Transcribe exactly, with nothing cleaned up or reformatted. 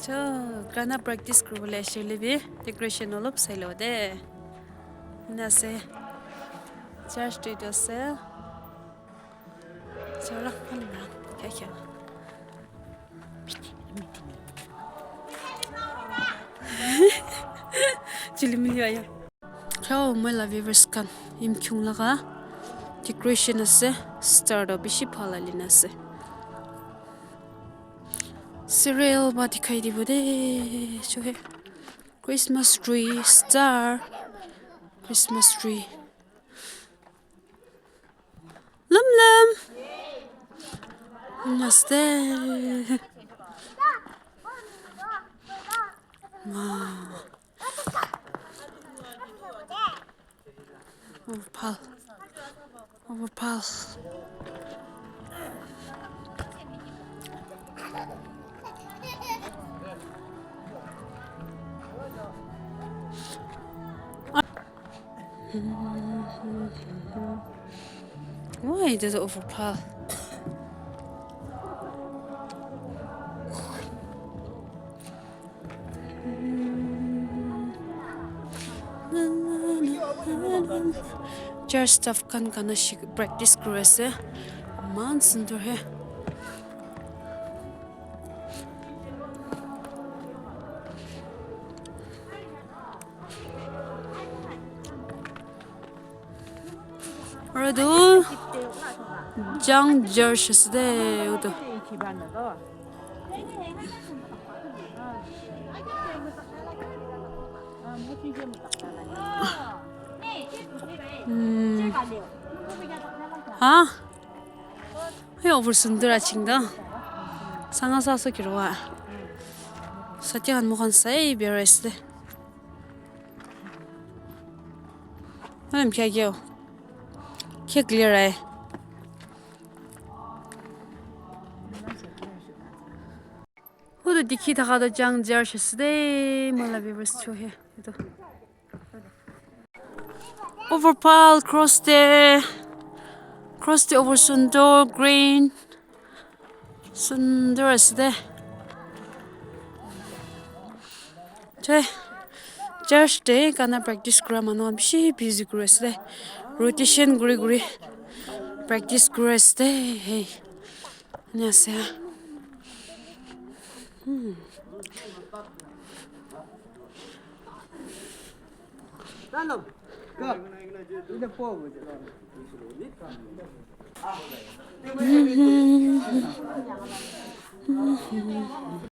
Cho, gana practice kuribole aishile bi decoration olop sai lo de. Ena ase. Church tu etu ase. Chora, kya kya. Chilimili aya. Hello, moi la viewers khan, Yimkhiung laga decoration ase, star toh bishi bhal halina ase. Serial ba dikhai dibo de, cho he. Christmas tree, star, Christmas tree. Lum lum. Namaste. Wow. Overpal. Overpal. Why does it overpal? Church staff khan gana shi practice kuri ase. Eman sundur he. Aru etu Jang Church ase de, etu. Hmm. Ha? Hey, over sundur aching da. Sanga sa so kirwa. Satya han mohan sai beres de. Manam kya kya? Kya clear hai? Hudu dikhi thaka toh Jang Church ase de, moi la viewers cho he, etu. Overpal cross de, cross de over sundur green, sundur ase de. Chai, church de gana practice kura manu khan bishi busy kuri ase de. Rotation kuri kuri practice kuri ase de. Hey. Ena ase. Hmm.